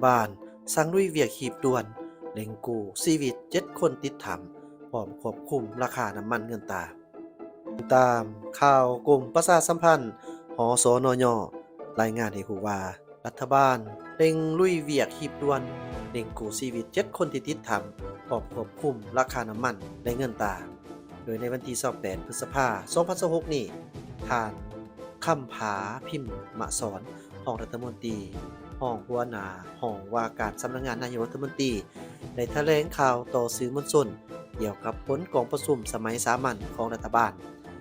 ບານສັ່ງລຸຍວຽກຮີບດ່ວນ ເລັ່ງກູ້ຊີວິດເຈັດຄົນຕິດຖ້ຳ ພ້ອມຄວບຄຸມລາຄານ້ຳມັນເງິນຕາ. ຕາມຂ່າວກົມປະຊາສຳພັນ ຫສນຍ ລາຍງານໃຫ້ຮູ້ວ່າ ລັດຖະບານເລັ່ງລຸຍວຽກຮີບດ່ວນ ເລັ່ງກູ້ຊີວິດເຈັດຄົນທີ່ຕິດຖ້ຳ ພ້ອມຄວບຄຸມລາຄານ້ຳມັນ ແລະ ເງິນຕາ. ໂດຍໃນວັນທີຊາວແປດ ພຶດສະພາ ສອງພັນຊາວຫົກນີ້, ທ່ານ ຄຳຜາ ພິມມະສອນ ຮອງລັດຖະມົນຕີ, ຮອງຫົວໜ້າຫ້ອງວ່າການສຳນັກງານນາຍົກລັດຖະມົນຕີ ໄດ້ຖະແຫຼງຂ່າວຕໍ່ສື່ມວນຊົນ ກ່ຽວກັບຜົນກອງປະຊຸມສະໄໝສາມັນຂອງລັດຖະບານ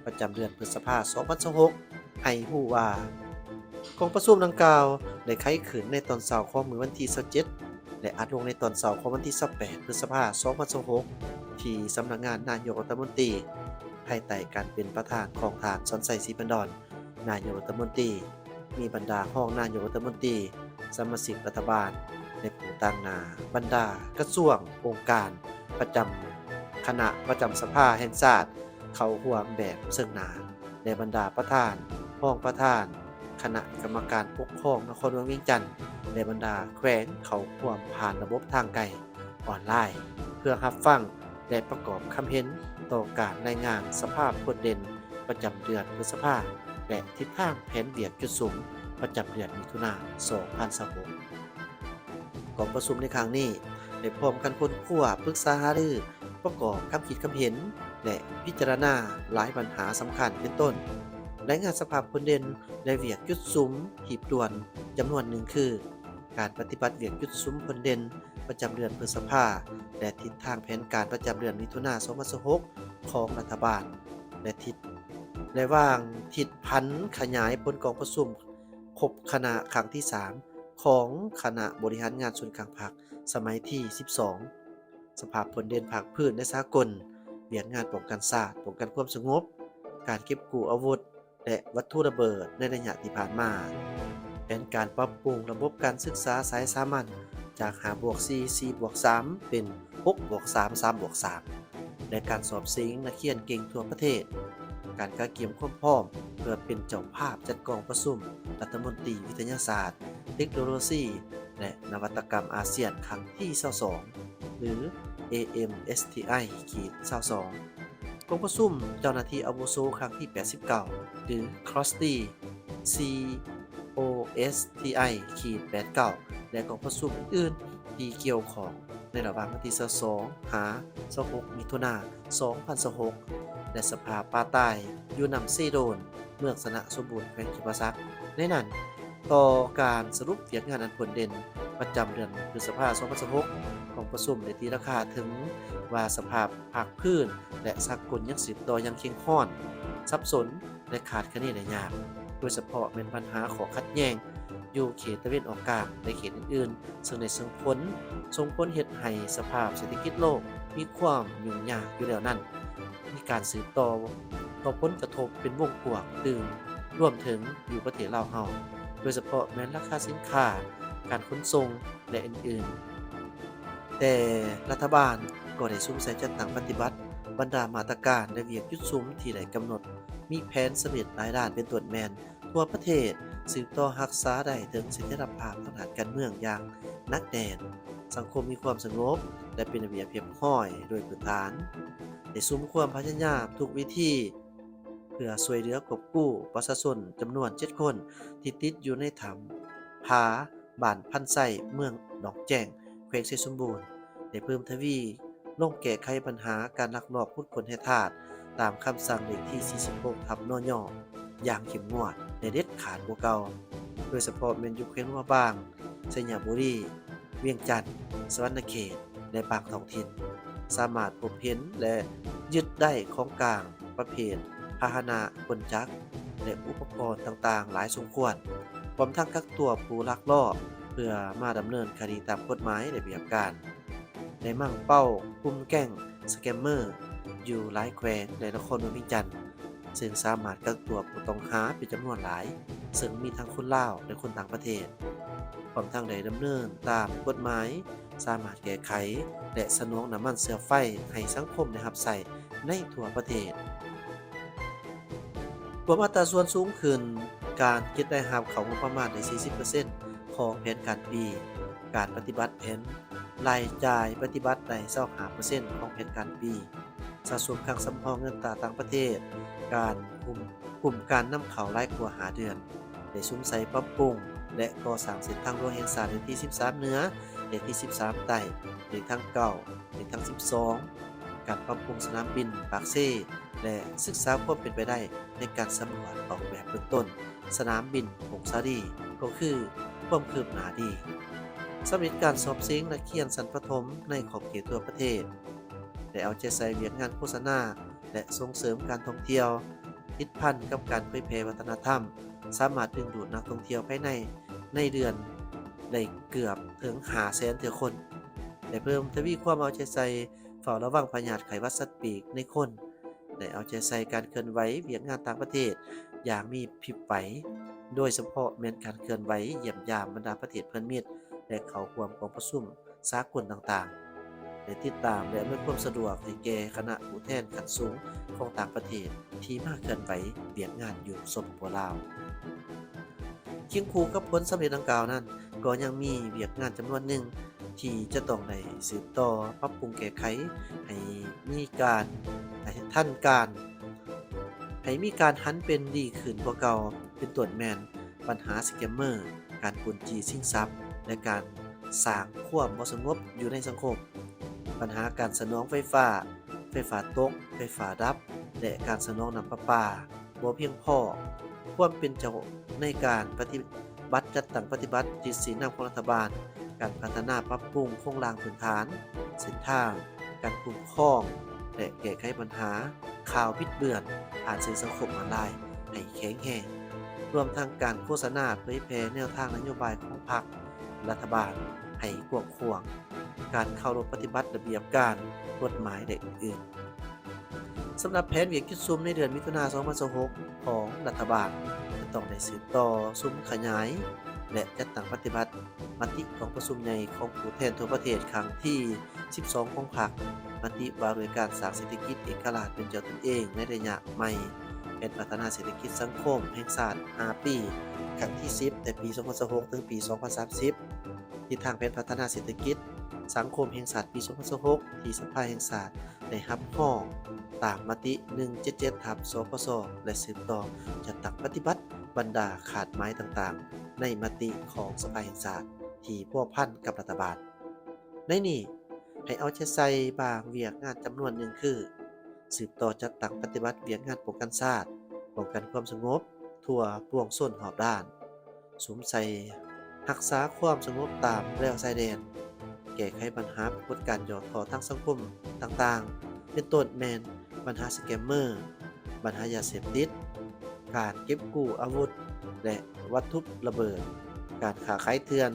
ປະຈຳເດືອນພຶດສະພາ ສອງພັນຊາວຫົກ ໃຫ້ຮູ້ວ່າ ກອງປະຊຸມດັ່ງກ່າວໄດ້ໄຂຂຶ້ນໃນຕອນເຊົ້າຂອງມື້ວັນທີຊາວເຈັດ ແລະ ອັດລົງໃນຕອນເຊົ້າຂອງວັນທີຊາວແປດ ພຶດສະພາ ສອງພັນຊາວຫົກ ທີ່ສຳນັກງານນາຍົກລັດຖະມົນຕີ ພາຍໃຕ້ການເປັນປະທານຂອງທ່ານ ສອນໄຊ ສີພັນດອນ ນາຍົກລັດຖະມົນຕີ, ມີບັນດາຮອງນາຍົກລັດຖະມົນຕີ, ສະມາຊິກລັດຖະບານ ແລະ ຜູ້ຕາງໜ້າບັນດາກະຊວງ, ອົງການປະຈຳຄະນະປະຈຳສະພາແຫ່ງຊາດ ເຂົ້າຮ່ວມແບບເຊິ່ງໜ້າ ແລະ ບັນດາປະທານ, ຮອງປະທານຄະນະກຳມະການປົກຄອງນະຄອນຫຼວງວຽງຈັນ ແລະ ບັນດາແຂວງເຂົ້າຮ່ວມຜ່ານລະບົບທາງໄກອອນລາຍ ເພື່ອຮັບຟັງ ແລະ ປະກອບຄຳເຫັນຕໍ່ການລາຍງານສະພາບພົດເດັ່ນປະຈຳເດືອນພຶດສະພາ ແລະ ທິດທາງແຜນວຽກຈຸດສຸມປະຈຳເດືອນມິຖຸນາ ສອງພັນຊາວຫົກ. ກອງປະຊຸມໃນຄັ້ງນີ້ໄດ້ພ້ອມກັນຄົ້ນຄວ້າ, ປຶກສາຫາລື, ປະກອບຄຳຄິດຄຳເຫັນ ແລະ ພິຈາລະນາຫຼາຍບັນຫາສຳຄັນ ເປັນຕົ້ນ ລາຍງານສະພາບພົດເດັ່ນ ແລະ ວຽກຈຸດສຸມຮີບດ່ວນຈຳນວນໜຶ່ງ ຄື ການປະຕິບັດວຽກຈຸດສຸມພົດເດັ່ນປະຈຳເດືອນພຶດສະພາ ແລະ ທິດທາງແຜນການປະຈຳເດືອນມິຖຸນາ ສອງພັນຊາວຫົກ ຂອງລັດຖະບານ ແລະ ທິດ ແລະ ວາງທິດຜັນຂະຫຍາຍຜົນກອງປະຊຸມຄົບຄະນະຄັ້ງທີສາມ ຂອງຄະນະບໍລິຫານງານສູນກາງພັກສະໄໝທີສິບສອງ, ສະພາບພົດເດັ່ນພາກພື້ນ ແລະ ສາກົນ, ວຽກງານປ້ອງກັນຊາດ, ປ້ອງກັນຄວາມສະຫງົບ, ການເກັບກູ້ອາວຸດ ແລະ ວັດຖຸລະເບີດໃນໄລຍະທີ່ຜ່ານມາ, ແຜນການປັບປຸງລະບົບການສຶກສາສາຍສາມັນຈາກ ຫ້າບວກສີ່ ສີ່ບວກສາມ ເປັນ ຫົກບວກສາມ ສາມບວກສາມ ແລະ ການສອບເສັງນັກຮຽນເກັ່ງທົ່ວປະເທດ, ການກະກຽມຄວາມພ້ອມເພື່ອເປັນເຈົ້າພາບຈັດກອງປະຊຸມລັດຖະມົນຕີວິທະຍາສາດ, ເຕັກໂນໂລຊີ ແລະ ນະວັດຕະກຳອາຊຽນຄັ້ງທີຊາວສອງ ຫຼື ເອເອັມເອສທີໄອ ຂີດ ຊາວສອງ, ກອງປະຊຸມເຈົ້າໜ້າທີ່ອາວຸໂສຄັ້ງທີແປດສິບເກົ້າ ຫຼື ຄຣອສຕີ ຊີໂອເອສທີໄອ ຂີດ ແປດເກົ້າ ແລະ ກອງປະຊຸມອື່ນໆທີ່ກ່ຽວຂ້ອງໃນລະຫວ່າງວັນທີຊາວສອງ ຫາ ຊາວຫົກ ມິຖຸນາ ສອງພັນຊາວຫົກ ແລະ ສະພາບປ່າຕາຍຢູ່ນ້ຳເຊໂດນ ເມືອງຊະນະສົມບູນ ແຂວງຈຳປາສັກ. ໃນນັ້ນ, ຕໍ່ການສະຫຼຸບວຽກງານອັນພົ້ນເດັ່ນປະຈຳເດືອນພຶດສະພາ ສອງພັນຊາວຫົກ, ກອງປະຊຸມໄດ້ຕີລາຄາເຖິງວ່າສະພາບພາກພື້ນ ແລະ ສາກົນຍັງສືບຕໍ່ຢ່າງເຄັ່ງຮ້ອນ, ສັບສົນ ແລະ ຄາດຄະເນໄດ້ຍາກ, ໂດຍສະເພາະແມ່ນບັນຫາຂໍ້ຂັດແຍ່ງຢູ່ເຂດຕາເວັນອອກກາງ ແລະ ເຂດອື່ນໆ, ເຊິ່ງໄດ້ສົ່ງຜົນ, ສົ່ງຜົນເຮັດໃຫ້ສະພາບເສດຖະກິດໂລກມີຄວາມຫຍຸ້ງຍາກຢູ່ແລ້ວນັ້ນ, ມີການສືບຕໍ່ ຕໍ່ຜົນກະທົບເປັນວົງກວ້າງຕື່ມ, ລວມເຖິງຢູ່ປະເທດລາວເຮົາ, ໂດຍສະເພາະແມ່ນລາຄາສິນຄ້າ, ການຂົນສົ່ງ ແລະ ອື່ນໆ. ແຕ່ລັດຖະບານກໍໄດ້ສຸມໃສ່ຈັດຕັ້ງປະຕິບັດບັນດາມາດຕະການ ແລະ ວຽກຈຸດສຸມທີ່ໄດ້ກຳນົດ, ມີແຜນສຳເລັດຫຼາຍດ້ານ ເປັນຕົ້ນແມ່ນ ທົ່ວປະເທດ ສືບຕໍ່ຮັກສາໄດ້ເຖິງສະຖຽນລະພາບທາງດ້ານການເມືອງຢ່າງໜັກແໜ້ນ, ສັງຄົມມີຄວາມສະຫງົບ ແລະ ເປັນລະບຽບຮຽບຮ້ອຍໂດຍພື້ນຖານ, ໄດ້ສຸມຄວາມພະຍາຍາມທຸກວິທີ ເພື່ອຊ່ວຍເຫຼືອກອບກູ້ປະຊາຊົນຈຳນວນເຈັດຄົນ ທີ່ຕິດຢູ່ໃນຖ້ຳຜາ ບ້ານພັນໄຊ ເມືອງໜອງແຈ້ງ ແຂວງໄຊສົມບູນ ໄດ້ເພີ່ມທະວີລົງແກ້ໄຂບັນຫາການລັກລອບຂຸດຄົ້ນແຮ່ທາດ ຕາມຄຳສັ່ງເລກທີສີ່ສິບຫົກ ທັບ ນຍ ຢ່າງເຂັ້ມງວດ ແລະ ເດັດຂາດກວ່າເກົ່າ, ໂດຍສະເພາະແມ່ນຢູ່ແຂວງຫຼວງພະບາງ, ໄຊຍະບູລີ, ວຽງຈັນ, ສະຫວັນນະເຂດ ແລະ ບາງທ້ອງຖິ່ນ ສາມາດພົບເຫັນ ແລະ ຍຶດໄດ້ຂອງກາງປະເພດພາຫະນະ, ກົນຈັກ ແລະ ອຸປະກອນຕ່າງໆຫຼາຍສົມຄວນ, ພ້ອມທັງກັກຕົວຜູ້ລັກລອບ ເພື່ອມາດຳເນີນຄະດີຕາມກົດໝາຍລະບຽບການ. ໄດ້ໝັ້ງເປົ້າກຸ່ມແກ້ງສະແກມເມີຢູ່ຫຼາຍແຂວງ ແລະ ນະຄອນຫຼວງວຽງຈັນ, ເຊິ່ງສາມາດກັກຕົວຜູ້ຕ້ອງຫາເປັນຈຳນວນຫຼາຍ, ເຊິ່ງມີທັງຄົນລາວ ແລະ ຄົນຕ່າງປະເທດ, ພ້ອມທັງໄດ້ດຳເນີນຕາມກົດໝາຍ, ສາມາດແກ້ໄຂ ແລະ ສະໜອງນ້ຳມັນເຊື້ອໄຟໃຫ້ສັງຄົມໄດ້ຮັບໃຊ້ໃນທົ່ວປະເທດ. ກວມອັດຕາສ່ວນສູງຂຶ້ນ, ການເກັດລາຍຮັບເຂົ້າງົບປະມານໄດ້ສີ່ສິບເປີເຊັນຂອງແຜນການປີ, ການປະຕິບັດແຜນລາຍຈ່າຍປະຕິບັດໄດ້ຊາວຫ້າເປີເຊັນຂອງແຜນການປີ, ສະສົມຄັງສຳຮອງເງິນຕາຕ່າງປະເທດ, ການຄຸ້ມ ຄຸ້ມການນຳເຂົ້າຫຼາຍກວ່າຫ້າເດືອນ, ໄດ້ສຸມໃສ່ປັບປຸງ ແລະ ກໍ່ສ້າງເສັ້ນທາງຫຼວງແຫ່ງຊາດເລກທີສິບສາມເໜືອ, ເລກທີສິບສາມໃຕ້, ເລກທາງເກົ້າ, ເລກທາງສິບສອງ, ການປັບປຸງສະໜາມບິນປາກເຊ ແລະ ສຶກສາຄວາມເປັນໄປໄດ້ໃນການສຳຫຼວດອອກແບບເບື້ອງຕົ້ນສະໜາມບິນຜົ້ງສາລີ ກໍຄືຄວາມຄືບໜ້າດີ. ສຳເລັດການສອບເສັງນັກຮຽນຊັ້ນປະຖົມໃນຂອບເຂດທົ່ວປະເທດ, ໄດ້ເອົາໃຈໃສ່ວຽກງານໂຄສະນາ ແລະ ສົ່ງເສີມການທ່ອງທ່ຽວ ຕິດພັນກັບການເຜີຍແຜ່ວັດທະນະທຳ, ສາມາດດຶງດູດນັກທ່ອງທ່ຽວພາຍໃນ ໃນເດືອນໄດ້ເກືອບເຖິງຫ້າແສນເທື່ອຄົນ, ໄດ້ເພີ່ມທະວີຄວາມເອົາໃຈໃສ່ເຝົ້າລະວັງພະຍາດໄຂ້ຫວັດສັດປີກໃນຄົນ, ໄດ້ເອົາໃຈໃສ່ການເຄື່ອນໄຫວວຽກງານຕ່າງປະເທດຢ່າງມີພິບໄຫວ, ໂດຍສະເພາະແມ່ນການເຄື່ອນໄຫວຢ້ຽມຢາມບັນດາປະເທດເພື່ອນມິດ ແລະ ເຂົ້າຮ່ວມກອງປະຊຸມ ສາກົນຕ່າງໆ ໄດ້ຕິດຕາມ ແລະ ອຳນວຍຄວາມສະດວກໃຫ້ແກ່ຄະນະຜູ້ແທນຂັ້ນສູງຂອງຕ່າງປະເທດທີ່ມາເຄື່ອນໄຫວວຽກງານຢູ່ ສປປ ລາວ. ຄຽງຄູ່ກັບຜົນສຳເລັດດັ່ງກ່າວນັ້ນ, ກໍຍັງມີວຽກງານຈຳນວນໜຶ່ງທີ່ຈະຕ້ອງໄດ້ສືບຕໍ່ປັບປຸງແກ້ໄຂໃຫ້ມີການ ໃຫ້ທັນການ ໃຫ້ມີການຫັນເປັນດີຂຶ້ນກວ່າເກົ່າ, ເປັນຕົ້ນແມ່ນ ບັນຫາສະແກມເມີ, ການປຸ້ນຈີ້ຊິງຊັບ ແລະ ການສ້າງຄວາມບໍ່ສະຫງົບຢູ່ໃນສັງຄົມ, ບັນຫາການສະໜອງໄຟຟ້າ, ໄຟຟ້າຕົກ, ໄຟຟ້າດັບ ແລະ ການສະໜອງນ້ຳປະປາບໍ່ພຽງພໍ, ຄວາມເປັນເຈົ້າໃນການປະຕິບັດຈັດຕັ້ງປະຕິບັດທິດຊີ້ນຳຂອງລັດຖະບານ, ການພັດທະນາປັບປຸງໂຄງລ່າງພື້ນຖານ, ເສັ້ນທາງ, ການຄຸ້ມຄອງ ແລະ ແກ້ໄຂບັນຫາ ຂ່າວບິດເບືອນຜ່ານສື່ສັງຄົມອອນລາຍໃຫ້ແຂງແຮງ, ລວມທັງການໂຄສະນາເຜີຍແຜ່ແນວທາງນະໂຍບາຍຂອງພັກ, ລັດຖະບານໃຫ້ກວ້າງຂວາງ, ການເຄົາລົບປະຕິບັດລະບຽບການ, ກົດໝາຍ ແລະ ອື່ນໆ. ສຳລັບແຜນວຽກຈຸດສຸມໃນເດືອນມິຖຸນາ ສອງພັນຊາວຫົກ ຂອງລັດຖະບານ ຈະຕ້ອງໄດ້ສືບຕໍ່ສຸມຂະຫຍາຍ ແລະ ຈັດຕັ້ງປະຕິບັດ ມະຕິກອງປະຊຸມໃຫຍ່ຂອງຜູ້ແທນທົ່ວປະເທດຄັ້ງທີສິບສອງຂອງພັກ, ມະຕິວ່າດ້ວຍການສ້າງເສດຖະກິດເອກະລາດເປັນເຈົ້າຕົນເອງໃນໄລຍະໃໝ່, ແຜນພັດທະນາເສດຖະກິດສັງຄົມແຫ່ງຊາດຫ້າປີ, ຄັ້ງທີສິບ ແຕ່ປີສອງພັນຊາວຫົກ ເຖິງປີສອງພັນສາມສິບ, ທິດທາງແຜນພັດທະນາເສດຖະກິດສັງຄົມແຫ່ງຊາດປີສອງພັນຊາວຫົກ ທີ່ສະພາແຫ່ງຊາດ ໄດ້ຮັບຮອງຕາມມະຕິ ໜຶ່ງເຈັດເຈັດ ທັບ ສພຊ ແລະ ສືບຕໍ່ຈັດຕັ້ງປະຕິບັດບັນດາຄາດໝາຍຕ່າງໆ ໃນມະຕິຂອງສະພາແຫ່ງຊາດທີ່ພົວພັນກັບລັດຖະບານ. ໃນນີ້ ໃຫ້ເອົາໃຈໃສ່ບາງວຽກງານຈຳນວນໜຶ່ງຄື ສືບຕໍ່ຈັດຕັ້ງປະຕິບັດວຽກງານປ້ອງກັນຊາດ, ປ້ອງກັນຄວາມສະຫງົບທົ່ວປວງຊົນຮອບດ້ານ, ສຸມໃສ່ຮັກສາຄວາມສະຫງົບຕາມແລວຊາຍແດນ, ແກ້ໄຂບັນຫາປາກົດການຫຍໍ້ທໍ້ທາງສັງຄົມຕ່າງໆ ເປັນຕົ້ນແມ່ນບັນຫາສະແກມເມີ, ບັນຫາຢາເສບຕິດ, ການເກັບກູ້ອາວຸດ ແລະ ວັດຖຸລະເບີດ, ການຄ້າຂາຍເຖື່ອນ,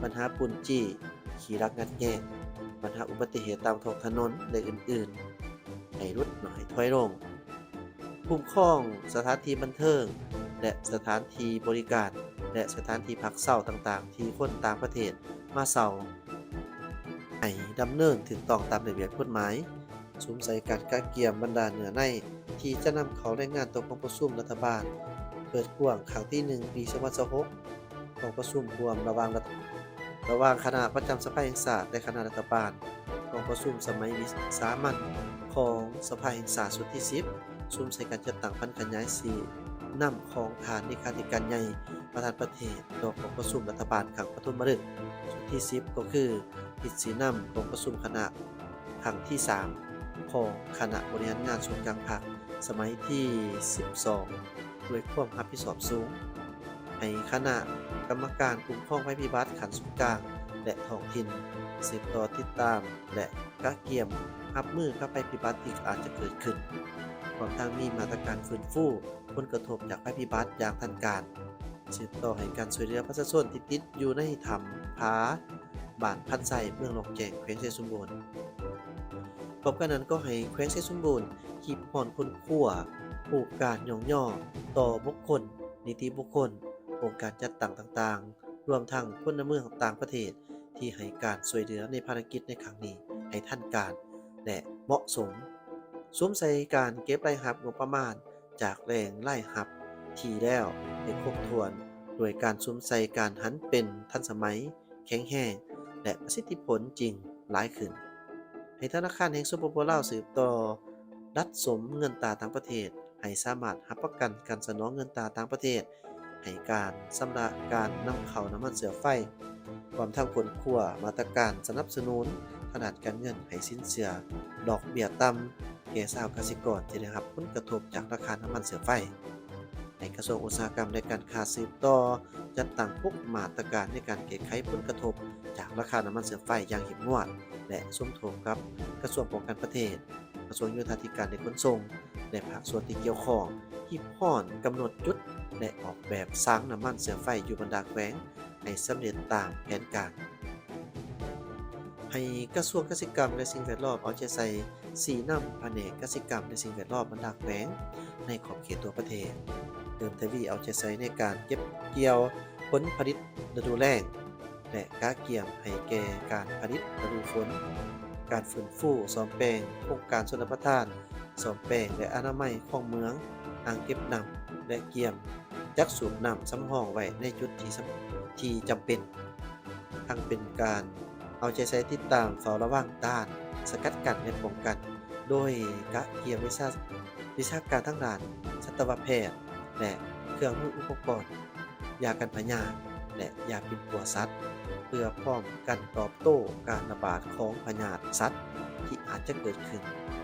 ບັນຫາປຸ້ນຈີ້, ຂີ້ລັກງັດແງະ, ບັນຫາອຸບັດຕິເຫດຕາມທ້ອງຖະໜົນ ແລະ ອື່ນໆ ໃຫ້ຫຼຸດໜ້ອຍຖອຍລົງ. ຄຸ້ມຄອງສະຖານທີ່ບັນເທີງ ແລະ ສະຖານທີ່ບໍລິການ ແລະ ສະຖານທີ່ພັກເຊົາຕ່າງໆ ທີ່ຄົນຕ່າງປະເທດມາເຊົ່າ ໃຫ້ດຳເນີນຖືກຕ້ອງຕາມລະບຽບກົດໝາຍ, ສຸມໃສ່ການກະກຽມບັນດາເນື້ອໃນທີ່ຈະນຳເຂົ້າແຮງງານຕໍ່ກອງປະຊຸມລັດຖະບານເປີດກວ້າງຄັ້ງທີໜຶ່ງ ປີສອງພັນຊາວຫົກ, ກອງປະຊຸມຮ່ວມລະຫວ່າງລັດ ລະຫວ່າງຄະນະປະຈຳສະພາແຫ່ງຊາດ ແລະ ຄະນະລັດຖະບານ, ກອງປະຊຸມສະໄໝວິສາມັນຂອງສະພາແຫ່ງຊາດຊຸດທີສິບ, ສຸມໃສ່ການຈັດຕັ້ງຜັນຂະຫຍາຍຊີ້ນຳຂອງທ່ານເລຂາທິການໃຫຍ່ ປະທານປະເທດ ຕໍ່ກອງປະຊຸມລັດຖະບານຄັ້ງປະຖົມມະລຶກຊຸດທີສິບ ກໍຄືທິດຊີ້ນຳກອງປະຊຸມຄະນະ ຄັ້ງທີສາມ ຂອງຄະນະບໍລິຫານງານສູນກາງພັກສະໄໝທີສິບສອງ ດ້ວຍຄວາມຮັບຜິດຊອບສູງ, ໃຫ້ຄະນະກຳມະການຄຸ້ມຄອງໄພພິບັດຂັ້ນສູນກາງ ແລະ ທ້ອງຖິ່ນ ສືບຕໍ່ຕິດຕາມ ແລະ ກະກຽມຮັບມືກັບໄພພິບັດທີ່ອາດຈະເກີດຂຶ້ນ, ພ້ອມທັງມີມາດຕະການຟື້ນຟູ ຜົນກະທົບຈາກໄພພິບັດຢ່າງທັນການ, ສືບຕໍ່ໃຫ້ການຊ່ວຍເຫຼືອປະຊາຊົນທີ່ຕິດຢູ່ໃນຖ້ຳຜາບ້ານພັນໄຊ ເມືອງລ້ອງແຈ້ງ ແຂວງໄຊສົມບູນ. ພ້ອມກັນນັ້ນກໍໃຫ້ແຂວງໄຊສົມບູນຮີບຮ້ອນຄົ້ນຄວ້າໂອກາດຍ້ອງຍໍຕໍ່ບຸກຄົນ, ນິຕິບຸກຄົນ, ອົງການຈັດຕັ້ງຕ່າງໆ, ລວມທັງພົນລະເມືອງຕ່າງປະເທດ ທີ່ໃຫ້ການຊ່ວຍເຫຼືອໃນພາລະກິດໃນຄັ້ງນີ້ໃຫ້ທັນການ ແລະ ເໝາະສົມ, ສຸມໃສ່ການເກັບລາຍຮັບງົບປະມານຈາກແຫຼ່ງລາຍຮັບທີ່ແລ້ວໃຫ້ຄົບຖ້ວນ, ໂດຍການສຸມໃສ່ການຫັນເປັນທັນສະໄໝ, ແຂງແຮງ, ແລະ ປະສິດທິຜົນຈິງຫຼາຍຂຶ້ນ. ໃຫ້ທະນາຄານແຫ່ງ ສປປ ລາວ ສືບຕໍ່ດັດສົມເງິນຕາຕ່າງປະເທດ ໃຫ້ສາມາດຮັບປະກັນການສະໜອງເງິນຕາຕ່າງປະເທດ ໃຫ້ການຊຳລະການນຳເຂົ້ານ້ຳມັນເຊື້ອໄຟ, ພ້ອມທັງຄົ້ນຄວ້າມາດຕະການສະໜັບສະໜູນທາງດ້ານການເງິນໃຫ້ສິນເຊື່ອດອກເບ້ຍຕ່ຳແກ່ຊາວກະສິກອນທີ່ໄດ້ຮັບຜົນກະທົບຈາກລາຄານ້ຳມັນເຊື້ອໄຟ. ໃຫ້ກະຊວງອຸດສາຫະກຳ ແລະ ການຄ້າສືບຕໍ່ຈັດຕັ້ງ ຫົກ ມາດຕະການໃນການແກ້ໄຂຜົນກະທົບຈາກລາຄານ້ຳມັນເຊື້ອໄຟຢ່າງເຂັ້ມງວດ ແລະ ສົມທົບກັບກະຊວງປ້ອງກັນປະເທດ, ກະຊວງໂຍທາທິການ ແລະ ຂົນສົ່ງ ແລະ ພາກສ່ວນທີ່ກ່ຽວຂ້ອງ ຮີບຮ້ອນກຳນົດຈຸດ ແລະ ອອກແບບສາງນ້ຳມັນເຊື້ອໄຟຢູ່ບັນດາແຂວງ ໃຫ້ສຳເລັດຕາມແຜນການ. ໃຫ້ກະຊວງກະສິກຳ ແລະ ສິ່ງແວດລ້ອມເອົາໃຈໃສ່ຊີ້ນຳພະແນກກະສິກຳ ແລະ ສິ່ງແວດລ້ອມບັນດາແຂວງໃນຂອບເຂດທົ່ວປະເທດ ເພີ່ມທະວີເອົາໃຈໃສ່ໃນການເກັບກ່ຽວຜົນຜະລິດລະດູແລ້ງ ແລະ ກະກຽມໃຫ້ແກ່ການຜະລິດລະດູຝົນ, ການຟື້ນຟູສ້ອມແປງໂຄງການຊົນລະປະທານ, ສ້ອມແປງ ແລະ ອະນາໄມຄອງເມືອງ, ອ່າງເກັບນ້ຳ ແລະ ກຽມຈັກສູບນ້ຳສຳຮອງໄວ້ໃນຈຸດທີ່ສຳ ທີ່ຈຳເປັນ. ທັງເປັນການເອົາໃຈໃສ່ຕິດຕາມເຝົ້າລະວັງ, ຕ້ານ, ສະກັດກັ້ນ ແລະ ປ້ອງກັນ ໂດຍກະກຽມວິຊາ ວິຊາການທາງດ້ານສັດຕະວະແພດ ແລະ ເຄື່ອງມືອຸປະກອນ ຢາກັນພະຍາດ ແລະ ຢາປິ່ນປົວສັດ ເພື່ອພ້ອມກັນຕອບໂຕ້ການລະບາດຂອງພະຍາດສັດທີ່ອາດຈະເກີດຂຶ້ນ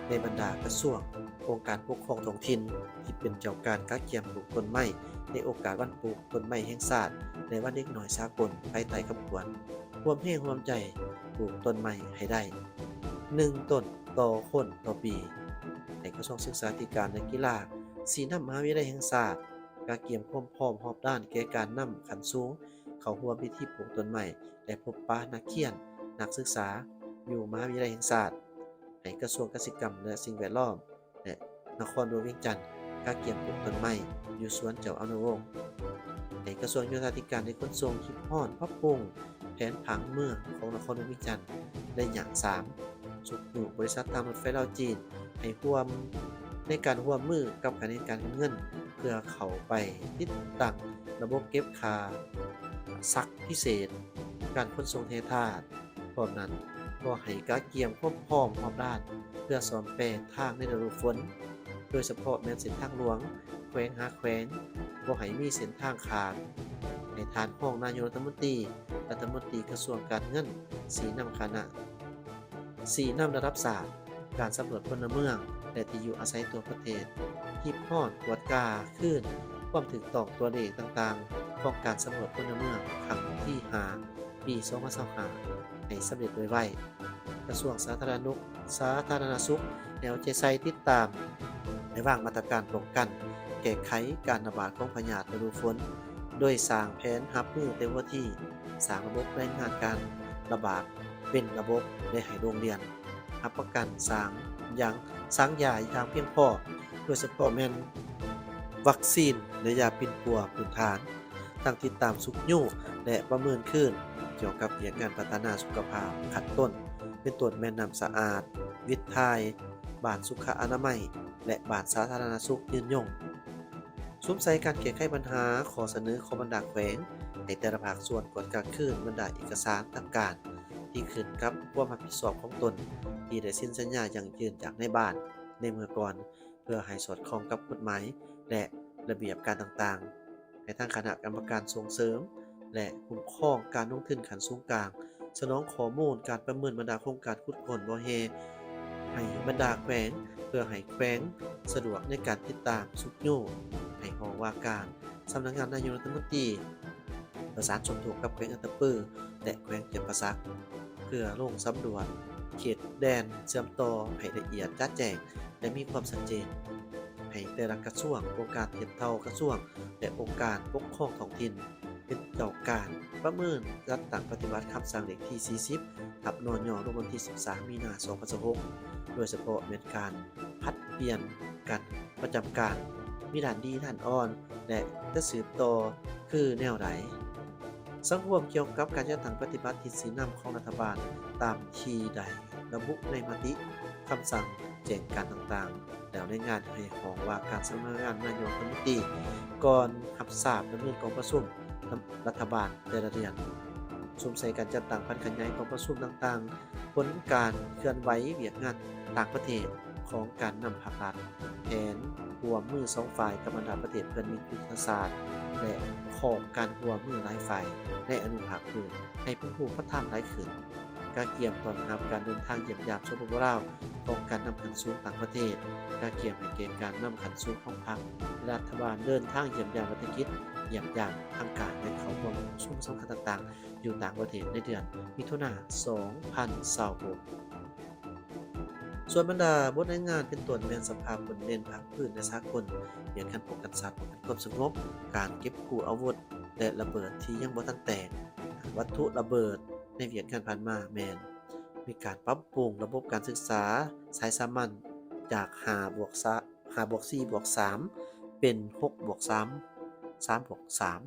ໃນບັນດາກະຊວງ, ອົງການປົກຄອງທ້ອງຖິ່ນທີ່ເປັນເຈົ້າການກະກຽມປູກຕົ້ນໄມ້ໃນໂອກາດວັນປູກຕົ້ນໄມ້ແຫ່ງຊາດ ແລະ ວັນເດັກນ້ອຍສາກົນ ພາຍໃຕ້ຄຳຂວັນ ຮ່ວມແຮງຮ່ວມໃຈປູກຕົ້ນໄມ້ໃຫ້ໄດ້ໜຶ່ງຕົ້ນຕໍ່ຄົນຕໍ່ປີ. ໃຫ້ກະຊວງສຶກສາທິການ ແລະ ກິລາ ຊີ້ນຳມະຫາວິທະຍາໄລແຫ່ງຊາດ ກະກຽມຄວາມພ້ອມຮອບດ້ານແກ່ການນຳຂັ້ນສູງເຂົ້າຮ່ວມພິທີປູກຕົ້ນໄມ້ ແລະ ພົບປະນັກຮຽນ, ນັກສຶກສາຢູ່ມະຫາວິທະຍາໄລແຫ່ງຊາດ. ໃຫ້ກະຊວງກະສິກຳ ແລະ ສິ່ງແວດລ້ອມ ແລະ ນະຄອນຫຼວງວຽງຈັນ ກະກຽມປູກຕົ້ນໄມ້ຢູ່ສວນເຈົ້າອະນຸວົງ. ໃຫ້ກະຊວງໂຍທາທິການ ແລະ ຂົນສົ່ງ ຄິດຮອດປັບປຸງແຜນຜັງເມືອງຂອງນະຄອນຫຼວງວຽງຈັນໄລຍະສາມ ຊຸກຍູ້ບໍລິສັດທາງລົດໄຟລາວ-ຈີນ ໃຫ້ຮ່ວມ ໃນການຮ່ວມມືກັບຂະແໜງການເງິນ ເພື່ອເຂົ້າໄປຕິດຕັ້ງລະບົບເກັບຄ່າຊັກພິເສດ, ການຂົນສົ່ງແຮ່ທາດ. ພ້ອມນັ້ນ, ກໍໃຫ້ກະກຽມຄວາມພ້ອມຮອບດ້ານ ເພື່ອສ້ອມແປງທາງໃນລະດູຝົນ, ໂດຍສະເພາະແມ່ນເສັ້ນທາງຫຼວງແຂວງຫາແຂວງ, ບໍ່ໃຫ້ມີເສັ້ນທາງຂາດ. ໃຫ້ທ່ານຮອງນາຍົກລັດຖະມົນຕີ, ລັດຖະມົນຕີກະຊວງການເງິນ ຊີ້ນຳຄະນະ ຊີ້ນຳລະດັບຊາດ, ການສຳຫຼວດພົນລະເມືອງ ແລະ ທີ່ຢູ່ອາໄສທົ່ວປະເທດ, ຮີບຮ້ອນກວດກາຄືນຄວາມຖືກຕ້ອງຕົວເລກຕ່າງໆຂອງການສຳຫຼວດພົນລະເມືອງຄັ້ງທີຫ້າ ປີສອງພັນຊາວຫ້າ ໃຫ້ສຳເລັດໂດຍໄວ. ກະຊວງສາທາລະນຸ ສາທາລະນະສຸກ ແນວໃຈໃສ່ຕິດຕາມ ແລະ ວາງມາດຕະການປ້ອງກັນ ແກ້ໄຂການລະບາດຂອງພະຍາດລະດູຝົນ ໂດຍສ້າງແຜນຮັບມືແຕ່ຫົວທີ, ສ້າງລະບົບລາຍງານການລະບາດເປັນລະບົບ ແລະ ໃຫ້ໂຮງຮຽນຮັບປະກັນສາງຢ່າງ ສາງຢາຢ່າງພຽງພໍ, ໂດຍສະເພາະແມ່ນວັກຊີນ ແລະ ຢາປິ່ນປົວພື້ນຖານ. ທັງຕິດຕາມຊຸກຍູ້ ແລະ ປະເມີນຄືນກ່ຽວກັບວຽກງານພັດທະນາສຸຂະພາບຂັ້ນຕົ້ນ ເປັນຕົ້ນແມ່ນນ້ຳສະອາດ, ວິດຖ່າຍ, ບ້ານສຸຂະອະນາໄມ ແລະ ບ້ານສາທາລະນະສຸກຍືນຍົງ. ສຸມໃສ່ການແກ້ໄຂບັນຫາຂໍ້ສະເໜີຂອງບັນດາແຂວງ ໃຫ້ແຕ່ລະພາກສ່ວນກວດກາຄືນບັນດາເອກະສານທາງການທີ່ຂຶ້ນກັບຄວາມຮັບຜິດຊອບຂອງຕົນ ທີ່ໄດ້ເຊັນສັນຍາຢັ້ງຢືນຈາກນາຍບ້ານໃນເມື່ອກ່ອນ ເພື່ອໃຫ້ສອດຄ່ອງກັບກົດໝາຍ ແລະ ລະບຽບການຕ່າງໆ. ໃຫ້ທາງຄະນະກຳມະການສົ່ງເສີມ ແລະ ຄຸ້ມຄອງການລົງທຶນຂັ້ນສູນກາງ ສະໜອງຂໍ້ມູນການປະເມີນບັນດາໂຄງການຂຸດຄົ້ນບໍ່ແຮ່ໃຫ້ບັນດາແຂວງ ເພື່ອໃຫ້ແຂວງສະດວກໃນການຕິດຕາມຊຸກຍູ້. ໃຫ້ຫ້ອງວ່າການສຳນັກງານນາຍົກລັດຖະມົນຕີ ປະສານສົມທົບກັບແຂວງອັດຕະປື ແລະ ແຂວງຈຳປາສັກ ເພື່ອລົງສຳຫຼວດເຂດແດນເຊື່ອມຕໍ່ໃຫ້ລະອຽດຈະແຈ້ງ ແລະ ມີຄວາມຊັດເຈນ. ໃຫ້ແຕ່ລະກະຊວງ, ອົງການທຽບເທົ່າກະຊວງ ແລະ ອົງການປົກຄອງທ້ອງຖິ່ນ ເປັນເຈົ້າການປະເມີນຈັດຕັ້ງປະຕິບັດຄຳສັ່ງເລກທີສີ່ສິບ ທັບ ນຍ ລົງວັນທີສິບສາມ ມີນາ ສອງພັນຊາວຫົກ ໂດຍສະເພາະແມ່ນການຜັດປ່ຽນກັນປະຈຳການ ມີດ້ານດີ, ດ້ານອ່ອນ ແລະ ຈະສືບຕໍ່ຄືແນວໃດ. ສັງຮວມກ່ຽວກັບການຈັດຕັ້ງປະຕິບັດທິດຊີ້ນຳຂອງລັດຖະບານຕາມທີ່ໄດ້ລະບຸໃນມະຕິ, ຄຳສັ່ງ, ແຈ້ງການຕ່າງໆ ແລ້ວລາຍງານໃຫ້ຫ້ອງວ່າການສຳນັກງານນາຍົກລັດຖະມົນຕີ ກ່ອນຮັບຊາບດຳເນີນກອງປະຊຸມນຳລັດຖະບານແຕ່ລະເດືອນ. ສຸມໃສ່ການຈັດຕັ້ງຜັນຂະຫຍາຍກອງປະຊຸມຕ່າງໆ, ຜົນການເຄື່ອນໄຫວວຽກງານຕ່າງປະເທດຂອງການນຳພັກລັດ, ແຜນຮ່ວມມືສອງຝ່າຍກັບບັນດາປະເທດເພື່ອນມິດຍຸດທະສາດ ແລະ ຂອບການຮ່ວມມືຫຼາຍຝ່າຍໃນອະນຸພາກພື້ນໃຫ້ເປັນຮູບປະທຳຫຼາຍຂຶ້ນ, ກະກຽມຕ້ອນຮັບການເດີນທາງຢ້ຽມຢາມ ສປປ ລາວ ຂອງການນຳຂັ້ນສູງຕ່າງປະເທດ, ກະກຽມໃຫ້ແກ່ການນຳຂັ້ນສູງຂອງພັກ ແລະ ລັດຖະບານເດີນທາງຢ້ຽມຢາມລັດຖະກິດ, ຢ້ຽມຢາມທາງການ ແລະ ເຂົ້າຮ່ວມປະຊຸມສຳຄັນຕ່າງໆ ຢູ່ຕ່າງປະເທດໃນເດືອນມິຖຸນາ ສອງພັນຊາວຫົກ. ສ່ວນບັນດາບົດລາຍງານເປັນຕົ້ນແມ່ນສະພາພົ້ນເດັ່ນພາກພື້ນ ແລະ ສາກົນ, ວຽກງານປ້ອງກັນຊາດ, ປ້ອງກັນຄວາມສະຫງົບ, ການເກັບກູ້ອາວຸດ ແລະ ລະເບີດທີ່ຍັງບໍ່ທັນແຕກ, ວັດຖຸລະເບີດໃນວຽກງານຜ່ານມາແມ່ນມີການປັບປຸງລະບົບການສຶກສາສາຍສາມັນຈາກຫ້າບວກສາມ ຫ້າບວກສີ່ບວກສາມ ເປັນຫົກບວກສາມ ສາມບວກສາມ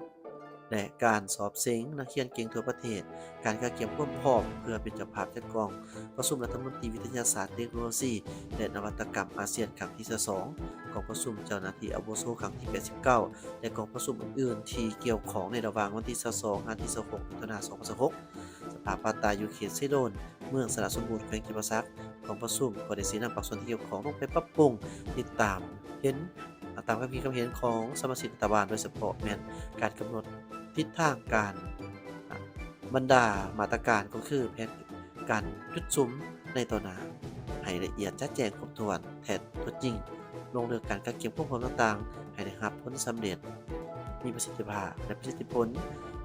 ແລະ ການສອບເສັງນັກຮຽນເກັ່ງທົ່ວປະເທດ, ການກະກຽມຄວາມພ້ອມເພື່ອເປັນເຈົ້າພາບຈັດກອງປະຊຸມລັດຖະມົນຕີວິທະຍາສາດ, ເຕັກໂນໂລຊີ ແລະ ນະວັດຕະກຳອາຊຽນຄັ້ງທີຊາວສອງ, ກອງປະຊຸມເຈົ້າໜ້າທີ່ອາວຸໂສຄັ້ງທີແປດສິບເກົ້າ ແລະ ກອງປະຊຸມອື່ນໆທີ່ກ່ຽວຂ້ອງໃນລະຫວ່າງວັນທີຊາວສອງຫາທີຊາວຫົກ ມິຖຸນາ ສອງພັນຊາວຫົກ. ສະພາປ່າຕາຍຢູ່ເຂດເຊໂດນ ເມືອງຊະນະສົມບູນ ແຂວງຈຳປາສັກ ກອງປະຊຸມກໍໄດ້ຊີ້ນຳພາກສ່ວນທີ່ກ່ຽວຂ້ອງລົງໄປປັບປຸງ, ຕິດຕາມເຫັນ ຕາມຄຳຄິດຄຳເຫັນຂອງສະມາຊິກລັດຖະບານ, ໂດຍສະເພາະແມ່ນການກຳນົດທິດທາງການ ບັນດາມາດຕະການ ກໍຄືແຜນການຈຸດສຸມໃນຕໍ່ໜ້າ ໃຫ້ລະອຽດຈະແຈ້ງຄົບຖ້ວນ ແທ້ຕົວຈິງ, ລົງເລິກການກະກຽມຄວາມພ້ອມຕ່າງໆ ໃຫ້ໄດ້ຮັບຜົນສຳເລັດ, ມີປະສິດທິພາບ ແລະ ປະສິດທິຜົນ,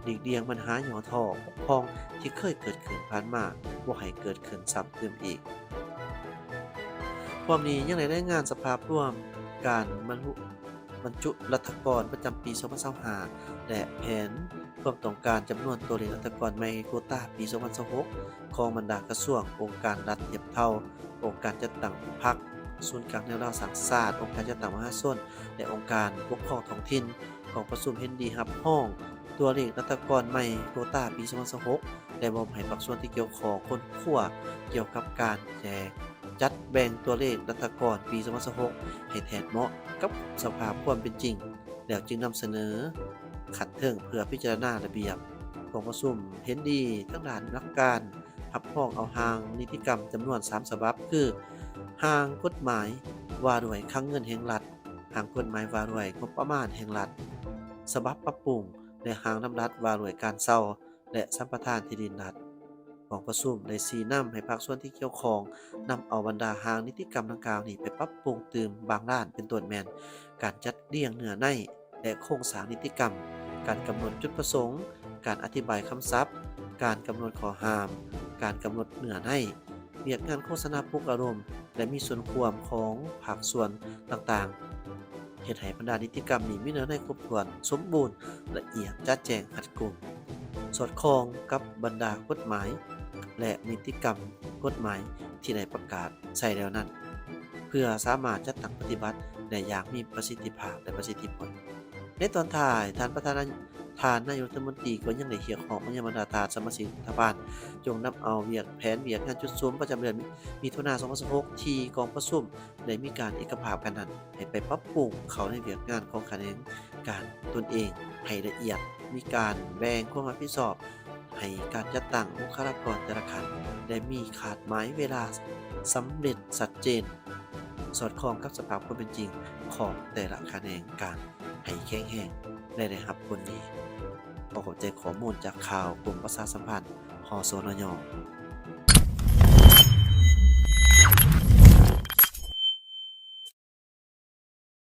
ຫຼີກລ່ຽງບັນຫາຫຍໍ້ທໍ້, ບົກຜ່ອງທີ່ເຄີຍເກີດຂຶ້ນຜ່ານມາ ບໍ່ໃຫ້ເກີດຂຶ້ນຊ້ຳຕື່ມອີກ. ພ້ອມນີ້ຍັງໄດ້ລາຍງານສະພາບລວມການບັນຈຸ ບັນຈຸລັດຖະກອນປະຈຳປີສອງພັນຊາວຫ້າ ແລະ ແຜນຄວາມຕ້ອງການຈຳນວນຕົວເລກລັດຖະກອນໃໝ່ໂກຕາປີສອງພັນຊາວຫົກ ຂອງບັນດາກະຊວງ, ອົງການລັດທຽບເທົ່າ, ອົງການຈັດຕັ້ງພັກ, ສູນກາງແນວລາວສ້າງຊາດ, ອົງການຈັດຕັ້ງມະຫາຊົນ ແລະ ອົງການປົກຄອງທ້ອງຖິ່ນ. ກອງປະຊຸມເຫັນດີຮັບຮອງຕົວເລກລັດຖະກອນໃໝ່ໂກຕາປີສອງພັນຊາວຫົກ ແລະ ມອບໃຫ້ພາກສ່ວນທີ່ກ່ຽວຂ້ອງຄົ້ນຄວ້າກ່ຽວກັບການແຈກ ຈັດແບ່ງຕົວເລກລັດຖະກອນປີສອງພັນຊາວຫົກ ໃຫ້ແທດເໝາະກັບສະພາບຄວາມເປັນຈິງ ແລ້ວຈຶ່ງນຳສະເໜີຂັ້ນເທິງເພື່ອພິຈາລະນາລະບຽບ. ກອງປະຊຸມເຫັນດີທາງດ້ານຫຼັກການຮັບຮອງເອົາຮ່າງນິຕິກຳຈຳນວນສາມສະບັບ ຄື ຮ່າງກົດໝາຍວ່າດ້ວຍຄັງເງິນແຫ່ງລັດ, ຮ່າງກົດໝາຍວ່າດ້ວຍງົບປະມານແຫ່ງລັດ ສະບັບປັບປຸງ ແລະ ຮ່າງດຳລັດວ່າດ້ວຍການເຊົ່າ ແລະ ສຳປະທານທີ່ດິນລັດ. ກອງປະຊຸມໄດ້ຊີ້ນຳໃຫ້ພາກສ່ວນທີ່ກ່ຽວຂ້ອງນຳເອົາບັນດາຮ່າງນິຕິກຳດັ່ງກ່າວນີ້ໄປປັບປຸງຕື່ມບາງດ້ານ ເປັນຕົ້ນແມ່ນການຈັດລຽງເນື້ອໃນ ແລະ ໂຄງສ້າງນິຕິກຳ, ການກຳນົດຈຸດປະສົງ, ການອະທິບາຍຄຳສັບ, ການກຳນົດຂໍ້ຫ້າມ, ການກຳນົດເນື້ອໃນ, ວຽກງານໂຄສະນາປຸກອາລົມ ແລະ ມີສ່ວນຮ່ວມຂອງພາກສ່ວນຕ່າງໆ ເຮັດໃຫ້ບັນດານິຕິກຳນີ້ມີເນື້ອໃນຄົບຖ້ວນ, ສົມບູນ, ລະອຽດ, ຈະແຈ້ງ, ຮັດກຸມ, ສອດຄ່ອງກັບບັນດາກົດໝາຍ ແລະ ນິຕິກຳກົດໝາຍທີ່ໄດ້ປະກາດໃຊ້ແລ້ວນັ້ນ, ເພື່ອສາມາດຈັດຕັ້ງປະຕິບັດໄດ້ຢ່າງມີປະສິດທິພາບ ແລະ ປະສິດທິຜົນ. ໃນຕອນທ້າຍ, ທ່ານປະທານ ທ່ານນາຍົກລັດຖະມົນຕີກໍຍັງໄດ້ຮຽກຮ້ອງມາຍັງບັນດາທ່ານສະມາຊິກລັດຖະບານ ຈົ່ງນຳເອົາວຽກ ແຜນວຽກງານຈຸດສຸມປະຈຳເດືອນມິຖຸນາ ສອງພັນຊາວຫົກ ທີ່ກອງປະຊຸມໄດ້ມີການເອກະພາບກັນນັ້ນ ໃຫ້ໄປປັບປຸງເຂົ້າໃນວຽກງານຂອງຂະແໜງການຕົນເອງໃຫ້ລະອຽດ, ມີການແບ່ງຄວາມຮັບຜິດຊອບໃຫ້ການຈັດຕັ້ງບຸກຄະລາກອນແຕ່ລະຂັ້ນ ແລະ ມີຄາດໝາຍເວລາສຳເລັດຊັດເຈນ, ສອດຄ່ອງກັບສະພາບຄວາມເປັນຈິງຂອງແຕ່ລະຂະແໜງການໃຫ້ແຂງແຮງ ແລະ ໄດ້ຮັບຜົນດີ. ຂໍຂອບໃຈຂໍ້ມູນຈາກຂ່າວກົມປະຊາສຳພັນ ຫສນຍ.